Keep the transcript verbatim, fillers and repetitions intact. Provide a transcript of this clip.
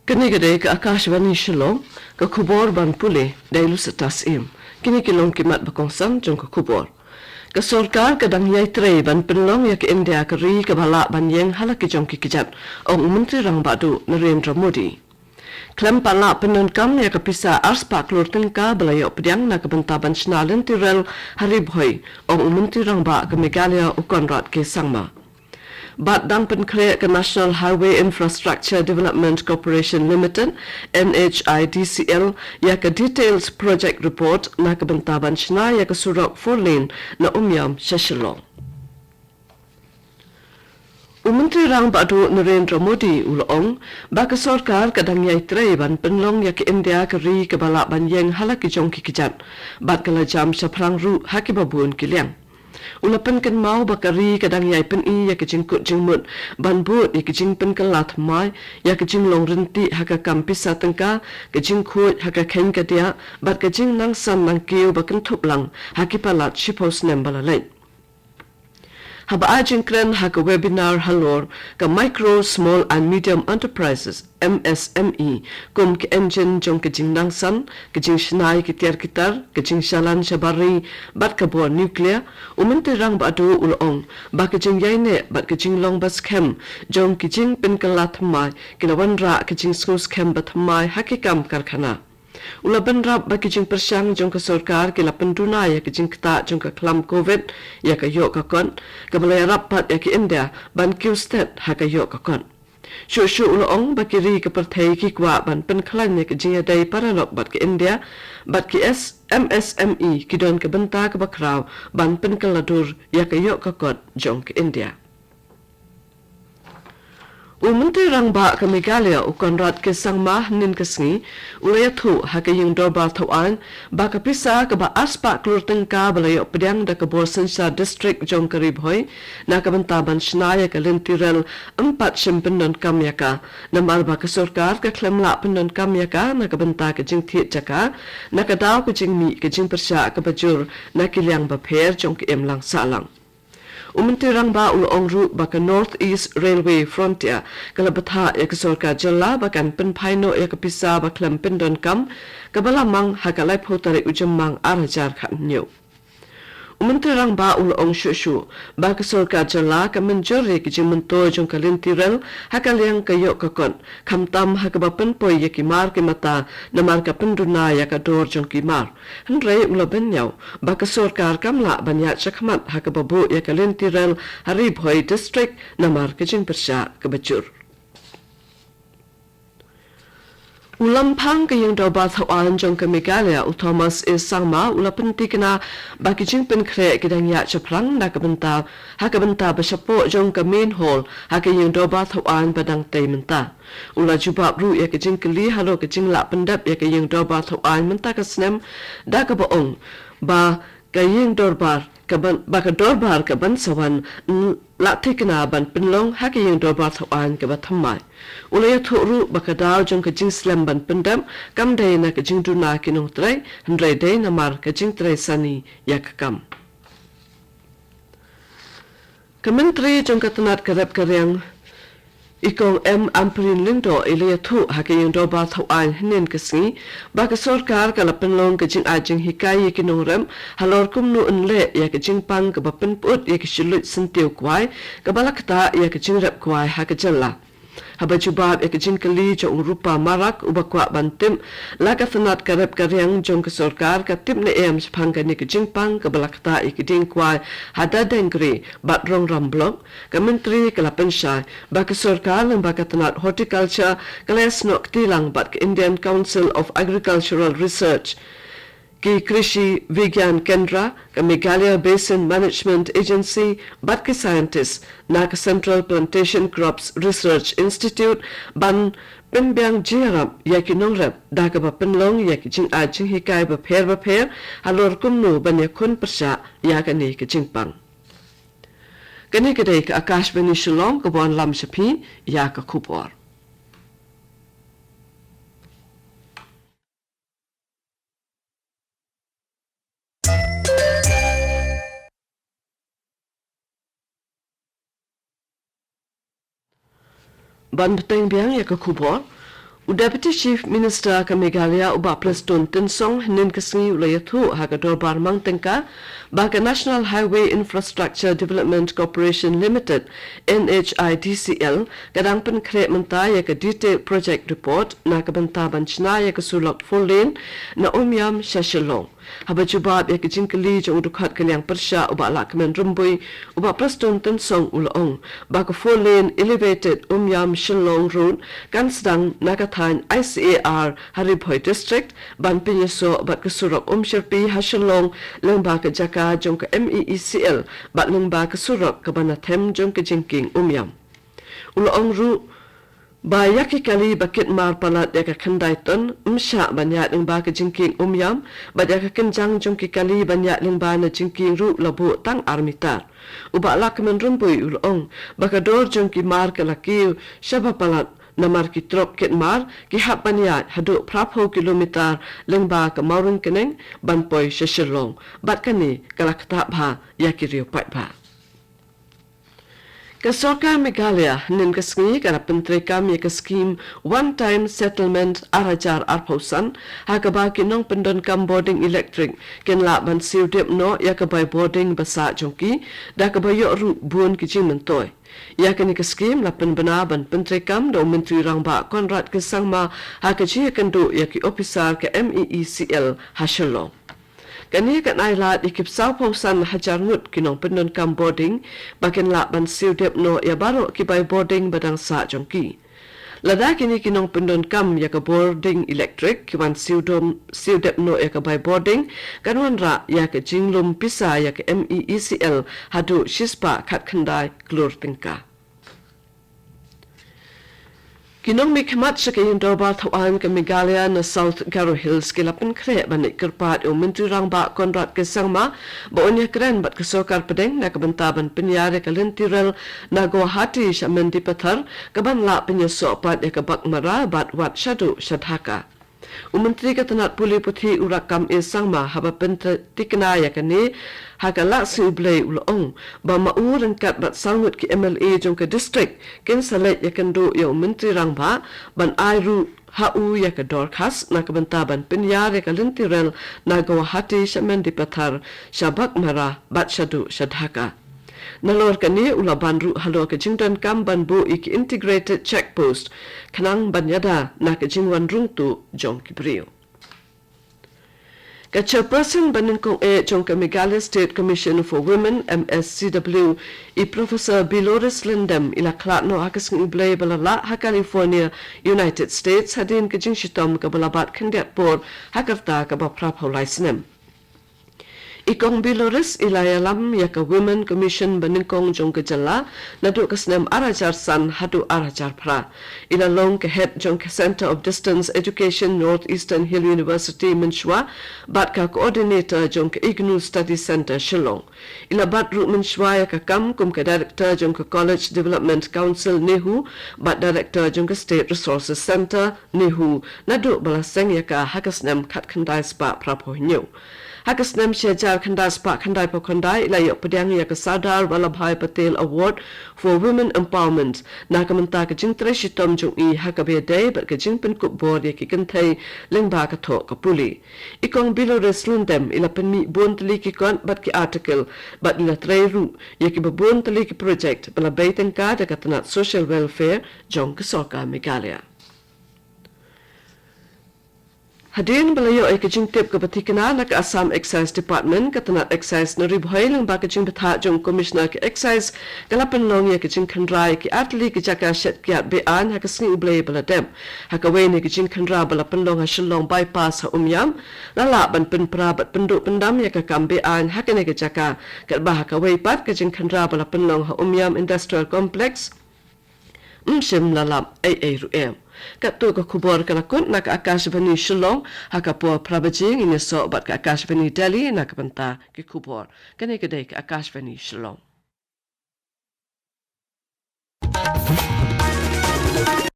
Kane ka dei ka Akashvani Shillong, ka khubor ban pule da i Lucetta Syiem. Kine ki long ki mat ba kongsan jong ka khubor. Ka sorkar ka dang ïai trei ban pynlong ïa ka India ka ri kaba lah ban ïeng ha la ki jong ki kjat, ong u Myntri Rangbah Duh Narendra Modi. Khlem pat lah pyndonkam ïa ka pisa arspah klur tyngka ba la ïoh pdiang na ka bynta ban shna lynti rel ha Ri Bhoi, ong u Myntri Rangbah ka Meghalaya u Conrad K Sangma. Bad dang pynkhreh ka National Highway Infrastructure Development Corporation Limited, N H I D C L, ïa ka Details Project Report na ka bynta ban shna ïa ka surok four lane na Umiam sha Shillong. U Myntri Rangbah Duh Narendra Modi u la ong ba ka sorkar ka dang ïai trei ban pynlong ïa ka India ka ri kaba lah ban ïeng ha la ki jong ki kjat bad ka la jam shaphrang ruh ha kiba bun ki liang. U la pynkynmaw ba ka ri ka dang ïai pyni ïa ka jingkut jingmut ban bud ïa ka jingpynkylla thymmai, ïa ka jinglong ryntih ha ka kam pisa tyngka, ka jingkhuid ha ka kheiñ ka diah bad ka jingnang san nang kiew ba kynthup lang ha ki palat shiphew snem ba la leit. Haba ai jingkren ha ka webinar halor ka Micro, Small and Medium Enterprises, M S M E, kum ka engine jong ka jingnang san, ka jingshna ïa ki tiar ki tar, ka jingshalan shabar ri bad ka bor nuclear, u Myntri Rangbah Duh u la ong ba ka jingïaineh bad ka jinglong ba skhem jong ki jingpynkylla thymmai ki la wanrah ka jingsngewskhem ba thymmai ha ki kam karkhana. U la bynrap ba ki jingpyrshang jong ka sorkar ki la pynduna ïa ka jingktah jong ka khlam Covid ïa ka ïoh ka kot, kaba la ïarap pat ïa ka India ban kiew stet ha ka ïoh ka kot. Shuh shuh u la ong ba ki ri ka pyrthei ki kwah ban pynkhlaiñ ïa ka jingïadei paralok bad ka India, bad ki S-, M S M E ki don ka bynta kaba khraw ban pynkylla dur ïa ka ïoh ka kot jong ka India. U Myntri Rangbah ka Meghalaya u Conrad K Sangma hynnin ka sngi u la ïathuh ha ka ïing dorbar thaw aiñ ba ka pisa kaba arspah klur tyngka ba la ïoh pdiang da ka bor synshar district jong ka Ri Bhoi na ka bynta ban shna ïa ka lynti rel ym pat shym pyndonkam ïa ka, namar ba ka sorkar ka khlem lah pyndonkam ïa ka na ka bynta ka jingthied jaka, na ka daw ka jingmih ka jingpyrshah kaba jur na ki liang bapher jong ka imlang sahlang. U Myntri Rangbah u la ong ruh ba ka North East Railway Frontier ka la bthah ïa ka sorkar jylla ba kan pynphai noh ïa ka pisa ba khlem pyndonkam kaba la mang ha ka laiphew tarik u Jymmang ar hajar khathynñiew. U Myntri Rangbah u la ong shuh shuh ba ka sorkar jylla ka mynjur ïa ka jingmyntoi jong ka lynti rel ha ka liang ka ïoh ka kot, khamtam ha kaba pynpoi ïa ki mar ki mata namar ka pynduna ïa ka dor jong ki mar. Hynrei u la bynñiaw ba ka sorkar kam lah ban ïaid shakhmat ha kaba buh ïa ka lynti rel ha Ri Bhoi District namar ka jingpyrshah kaba jur. U Lamphang ka ïing dorbar thaw aiñ jong ka Meghalaya u Thomas A Sangma u la pyntikna ba ki jingpynkhreh ki dang ïaid shaphrang na ka bynta, ha ka bynta ba shapoh jong ka Main Hall ha ka ïing dorbar thaw aiñ ba dang tei mynta. U la jubab ruh ïa ka jingkylli halor ka jinglah pyndep ïa ka ïing dorbar thaw aiñ mynta ka snem da kaba ong ba ka ïing dorbar ka ban, ba ka dorbar ka ban sa wan, mm, la thikna ban pynlong ha ka ïing dorbar thaw aiñ kaba thymmai. U la ïathuh ruh ba ka daw jong ka jingslem ban pyndep kam dei na ka jingduna ki nongtrei, hynrei dei namar ka jingtrei sani ïa ka kam. Ka Myntri jong ka tnat ka rep ka riang, i Kong M Ampareen Lyngdoh, i la ïathuh ha ka ïing dorbar thaw aiñ hynnin ka sngi ba ka sorkar ka la pynlong ka jingai jinghikai ïa ki nongrep halor kumno yn leh ïa ka jingpang kaba pynpyut ïa ki shiluit syntiew kwai kaba la ktah ïa ka jingrep kwai ha ka jylla. Haba jubab ïa ka jingkylli jong u Rupa Marak uba kwah ban tip la ka tnat ka rep ka riang jong ka sorkar ka tip ne em shaphang kane ka jingpang kaba la ktah ïa ki dieng kwai ha Dadengri bad Rongram Block, ka Myntri ka la pynshai ba ka sorkar lyngba ka tnat Horticulture ka la ïasnoh kti lang bad ka Indian Council of Agricultural Research, ki Krishi Vigyan Kendra, ka Meghalaya Basin Management Agency bad ki scientist na ka Central Plantation Crops Research Institute ban pynbiang jingïarap ïa ki nongrep da kaba pynlong ïa ki jingai jinghikai bapher bapher halor kumno ban ïakhun pyrshah ïa kane ka jingpang. Kane ka dei ka Akashvani Shillong kaba wanlam sha phi ïa ka khubor. Ban bteng biang ïa ka khubor, U Deputy Chief Minister ka Meghalaya u Bah Prestone Tynsong hynnin ka sngi u la ïathuh ha ka dorbar mang tyngka ba ka National Highway Infrastructure Development Corporation Limited, N H I D C L, ka dang pynkhreh mynta ïa ka detailed project report na ka bynta ban shna ïa ka surok four lane na Umiam sha Shillong. Haba jubab ïa ka jingkylli jong u dkhot ka liang pyrshah u Bah Lahkmen Rymbui, u Bah Prestone Tynsong u la ong ba ka four lane elevated Umiam Shillong Road kan sdang na ka thaiñ I C A R ha Ri Bhoi District ban pynïasoh bad ka surok Umshyrpi ha Shillong lyngba ka jaka jong ka M E E C L bad lyngba ka surok kaba na them jong ka jingkieng Umiam. U la ong ruh ba ïa ki kali ba kit mar palat ïa ka khyndai ton ym shah ban ïaid lyngba ka jingkieng Umiam, bad ïa ka kynjang jong ki kali ban ïaid lyngba na jingkieng ruh la buh tang ar mitar. U Bah Lahkmen Rymbui u la ong ba ka dor jong ki mar ka la kiew shaba palat namar ki trok kit mar ki hap ban ïaid haduh phra phew kilometer lyngba ka Mawryngkneng ban poi sha Shillong, bad kane ka la ktah bha ïa ki riew paidbah. Ka Sorkar Meghalaya hynnin ka sngi ka la pyntreikam ïa ka skhim One Time Settlement ar hajar arphew san, ha kaba ki nongpyndonkam bording elektrik kin lah ban siew dep noh ïa ka bai bording ba sah jong ki, da kaba ïoh ruh bun ki jingmyntoi. Ïa kane ka skhim la pynbna ban pyntreikam da u Myntri Rangbah Conrad K Sangma ha ka jingïakynduh ïa ki ophisar ka M E E C L ha Shillong. Kane kan ailad ïa ki saw phew san hajar ngut ki nongpyndonkam bording ba kin lah ban siew dep noh ïa baroh ki bai bording ba dang sah jong ki. Lada kine ki nongpyndonkam ïa ka bording elektrik ki wan siew dom, siew dep noh ïa ka bai bording, kan wanrah ïa ka jinglum pisa ïa ka M E E C L haduh shispah khatkhyndai klur tyngka. Ki nongmihkhmat sha ka Ïing Dorbar Thawaiñ ka Meghalaya na South Garo Hills ki la pynkhreh ban leit kyrpad ïa u Myntri Rangbah Conrad K Sangma ba un ïakren bad ka sorkar pdeng na ka bynta ban pynïar ïa ka lynti rel na Guwahati sha Mendipathar, kaban lah pynïasoh pat ïa ka Baghmara bad wat shaduh sha Dhaka. U Myntri ka tnat pule puthi u Rakkam A Sangma haba pyntikna ïa kane ha ka Lad Sngi U Blei u la ong ba ma u ryngkat bad saw ngut ki M L A jong ka district kin sa leit ïakynduh ïa u Myntri Rangbah ban ai ruh ha u ïa ka dorkhas na ka bynta ban pynïar ïa ka lynti rel na Guwahati sha Mendipathar, sha Baghmara bad shaduh sha Dhaka. Nalor kane u la ban ruh halor ka jingdonkam ban buh ïa ki integrated check post khnang ban ïada na ka jingwan rung tuh jong ki briew. Ka chairperson banyngkong eh jong ka Meghalaya State Commission for Women, M S C W, i Professor Biloris Lyngdoh, i la khlad noh ha ka Sngi U Blei ba la lah ha California, United States, hadien ka jingshitom kaba la bat khyndiat por ha ka rta kaba phra phew lai snem. I Kong Biloris i la ïalam ïa ka Women Commission banyngkong jong ka jylla naduh ka snem ar hajar san haduh ar hajar phra. I la long ka head jong ka Centre of Distance Education, North Eastern Hill University mynshuwa, bad ka coordinator jong ka IGNOU Study Centre Shillong. I la bat ruh mynshuwa ïa ka kam kum ka director jong ka College Development Council, NEHU, bad director jong ka State Resources Centre, NEHU, naduh ba la seng ïa ka ha ka snem khatkhyndai spah phra phew hynñiew. Ha ka snem shi hajar khyndai spah khyndai phew khyndai i la ïoh pdiang ïa ka Sardar Vallabhbhai Patel Award for Women Empowerment na ka bynta ka jingtrei shitom jong i ha kaba ïadei bad ka jingpynkup bor ïa ki kynthei lyngba ka thoh ka pule. I Kong Biloris Lyngdoh i la pynmih bun tylli ki kot bad ki article, bad i la trei ruh ïa kiba bun tylli ki project ba la bei tyngka da ka tnat Social Welfare jong ka Sorkar Meghalaya. Hadien ba la ïoh ïa ka jingtip kaba thikna na ka Assam Excise Department, ka tnat Excise na Ri Bhoi lyngba ka jingbthah jong u Commissioner ka Excise ka la pynlong ïa ka jingkhynra ïa ki artylli ki jaka shet kiad be-aiñ ha ka Sngi U Blei ba la dep. Ha kawei na ki jingkhynra ba la pynlong ha Shillong Bypass ha Umiam, la lah ban pynpra bad pynduh pyndam ïa ka kam be-aiñ ha kane ka jaka. Katba ha kawei pat ka jingkhynra ba la pynlong ha Umiam Industrial Complex, ym shym la lap ei ei ruh em. Katto ka khubor ka la kut na ka Akashvani Shillong, ha ka por phra baje ngin ïasoh bad ka Akashvani Delhi na ka bynta ki khubor. Kane ka dei ka Akashvani Shillong.